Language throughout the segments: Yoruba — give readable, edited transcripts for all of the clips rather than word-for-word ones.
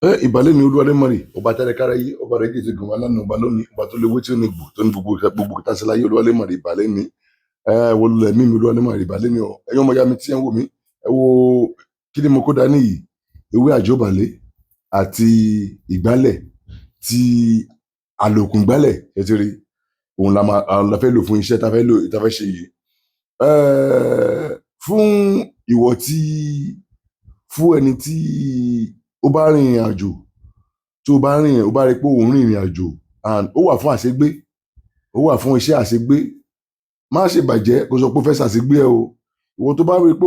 Ẹ ìbàlẹ̀ ni Olúwalémọ̀rì, ọba tẹ́lẹ̀ yé, ọba rẹ̀ jẹ́ ìṣègùn aláàánú, ọba lónìí, ọba tó léwé tí ó ní gbò tó ní gbogbo gbogbo kìtàsí láyé. Olúwalémọ̀rì, ìbàlẹ̀ ni. Ẹ wo lulẹ̀ mímí Olúwalémọ̀rì, ìbàlẹ̀ ni ọ. Ẹ̀yin ọmọ ìyá mi tí ẹ ń wò mí, ẹ wo kí ni mo kó dání yìí? Ewé àjọbàlẹ̀ àti ìgbálẹ̀ tí àlòkù ìgbálẹ̀ ẹ ti rí òun la máa la fẹ́ lò fún iṣẹ́ tá fẹ́ lò tá fẹ́ ṣe yìí. Fún ìwọ tí fún ẹni tí ó bá rìnrìn àjò, tó bá rìn, ó bá rí pé òun rìnrìn àjò and ó wà fún àṣegbé, ó wà fún iṣẹ́ àṣegbé, má ṣe bàjẹ́ kó sọ pé ó fẹ́ ṣàṣegbé ẹ o. Ìwọ tó bá rí pé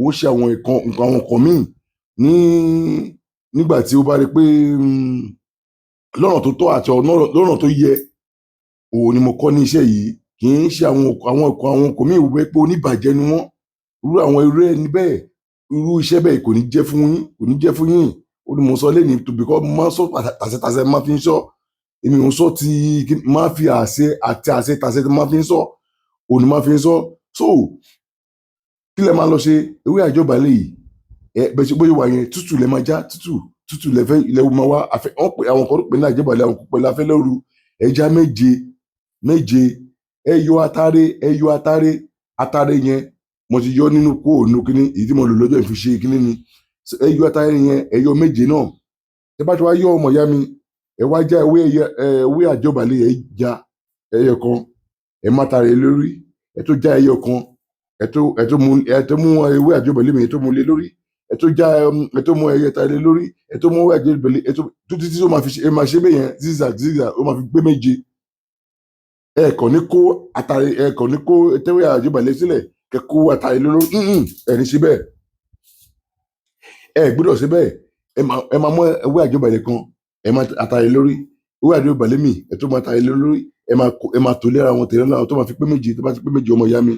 o ṣe àwọn nǹkan àwọn nǹkan míì ní nígbà tí ó bá rí pé lọ́nà tó tọ́ àti lọ́nà tó yẹ, òun ni mo kọ́ ní iṣẹ́ yìí. Kì í ṣe àwọn nǹkan míì wípé pé oníbàjẹ́ ni wọ́n. Irú àwọn irú ẹni bẹ́ẹ̀, irú iṣẹ́ bẹ́ẹ̀ kò ní jẹ́ fún yín, kò ní jẹ́ fún yín. Ó ní mo sọ lẹ́ni tó because mo máa ń sọ tàṣẹ máa fi ń sọ. Èmi ò ń sọ tí máa fi àṣẹ àti àṣẹ tàṣẹ tí máa fi ń sọ, òun ni máa fi ń sọ. So kí lẹ máa lọ ṣe? Ewé àjọbálẹ̀ yìí, ẹ bẹ ṣe bóyá wà yẹn, tútù lẹ máa já, tútù tútù lẹ fẹ́ lẹ máa wá àfẹ. Wọn pè àwọn kan pè ní àjọbálẹ̀, àwọn kan pè ní afẹ́lẹ́rù. Ẹja méje méje, ẹ yọ atare, ẹ yọ atare. Atare yẹn mo ti yọ nínú kó nínú kíní èyí tí mo lò lọ́jọ́ ìfi ṣe kíní ni. Ẹ yọ atare yẹn, ẹ yọ méje náà. Ẹ bá ti wá yọ, ọmọ ìyá mi, ẹ wá já ewé ewé àjọbálẹ̀, ẹ já ẹyọ kan, ẹ má tare lórí. Ẹ tó já ẹyọ kan, ẹ tó mú ewé àjọbálẹ̀ mi, ẹ tó mú lé lórí. Ẹ tó já, ẹ tó mú ẹyẹ tare lé lórí, ẹ tó mú ewé àjọbálẹ̀, ẹ tó títí tó máa fi ṣe. Ẹ máa ṣe bẹ́ẹ̀ yẹn zigzag zigzag, ó máa fi gbé méje. Ẹ kàn ní kó atare, ẹ kàn ní kó tẹ́wé àjọbálẹ̀ sílẹ̀, kẹ kó atare lé lórí. Ẹ ní ṣe bẹ́ẹ̀, ẹ gbọ́dọ̀ ṣe bẹ́ẹ̀. Ẹ máa mú ewé àjọbàlẹ̀ kan, ẹ máa atare lórí ewé àjọbàlẹ̀ mi, ẹ tó máa atare lórí. Ẹ máa tò léra wọn, tẹ̀lé wọn tó máa fi pé méje. Tó bá ti pé méje, ọmọ ìyá mi,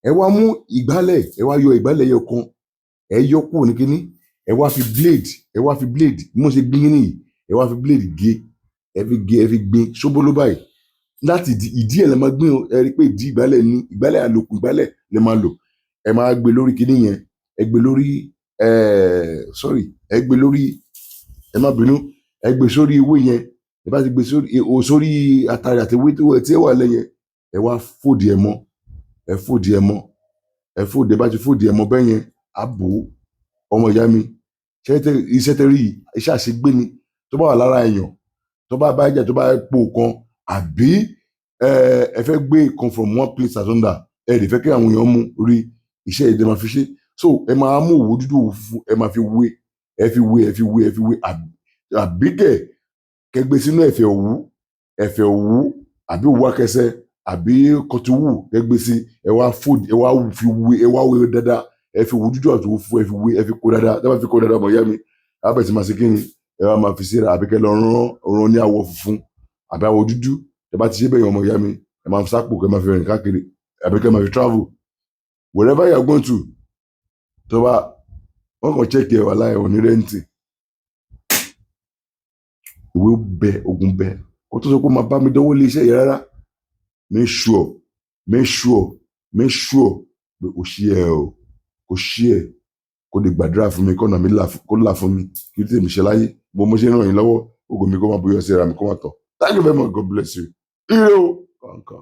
ẹ wá mú ìgbálẹ̀, ẹ wá yọ ìgbálẹ̀ yọ kan, ẹ yọ kúrò ní kíní. Ẹ wá fi blade, ẹ wá fi blade bí mo ṣe gbin kíní yìí, ẹ wá fi blade gé, ẹ fi gé, ẹ fi gbin ṣóbóló báyìí. Láti ìdí ẹ̀ lẹ máa gbin o. Ẹ rí i pé ìdí ìgbálẹ̀ ní ìgbálẹ̀, àlòkù ìgbálẹ̀ lẹ máa lò. Ẹ máa gbé lórí kíní yẹn, ẹ gbé lórí, ẹ sorry, ẹ gbé lórí, ẹ má bínú, ẹ gbé sórí ewé yẹn. Ẹ bá ti gbé sórí o, sórí àtàrí àti ewé tó tí ẹ wà lẹ́yìn, ẹ wá fòdì ẹ mọ́, ẹ fòdì ẹ mọ́, ẹ fòdì. Ẹ bá ti fòdì ẹ mọ́ bẹ́ẹ̀ yẹn, á bò ó. Ọmọ ìyá mi, iṣẹ́ tẹ rí yìí, iṣẹ́ àṣegbé ni. Tó bá wà lára èèyàn, tó bá bá jà, tó bá pò kan, àbí ẹ fẹ́ gbé kan from one place to another, ẹ lè fẹ́ kí àwọn èèyàn mú rí, iṣẹ́ ìdè máa fi ṣe. So ẹ máa mú òwú dúdú, òwú funfun, ẹ máa fi wé, ẹ fi wé, ẹ fi wé, ẹ fi wé. Àbí kẹ gbé sínú ẹ̀fẹ̀ òwú, ẹ̀fẹ̀ òwú àbí òwú akẹsẹ àbí kọtiwú, kẹ gbé sí. Ẹ wá fold, ẹ wá fi wé, ẹ wá wé dáadáa. Ẹ fi òwú dúdú àti òwú funfun, ẹ fi wé, ẹ fi kó dáadáa. Tẹ́ bá fi kó dáadáa, ọmọ ìyá mi, ẹ bá bẹ̀rẹ̀ sí máa ṣe kí ni? Ẹ wá máa fi síra, àbí kẹ lọ rán rán ní àwọ̀ funfun àbí àwọ̀ dúdú. Tẹ́ bá ti ṣe bẹ́ẹ̀ yẹn, ọmọ ìyá mi, ẹ máa fi sápò, kẹ máa fi rìn káàkiri, àbí kẹ máa fi travel wherever you are going to. Tó bá wọn kàn check ẹ wà láì òní rẹ́ǹtì ìwé bẹ ogun bẹ kó tó sọ pé máa bá mi dánwó lé iṣẹ́ yìí rárá. Make sure, make sure, make sure pé o ṣí ẹ o, kò ṣí ẹ, kó lè gbàdúrà fún mi, kọ́nà mi kó là fún mi, kí tèmi ṣe láyé bó mo ṣe ń ràn yín lọ́wọ́. Ògo mi kó máa bóyá sí ara mi, kó máa tọ̀. Thank you very much. God bless you. Ire o. Kọ̀ọ̀kan.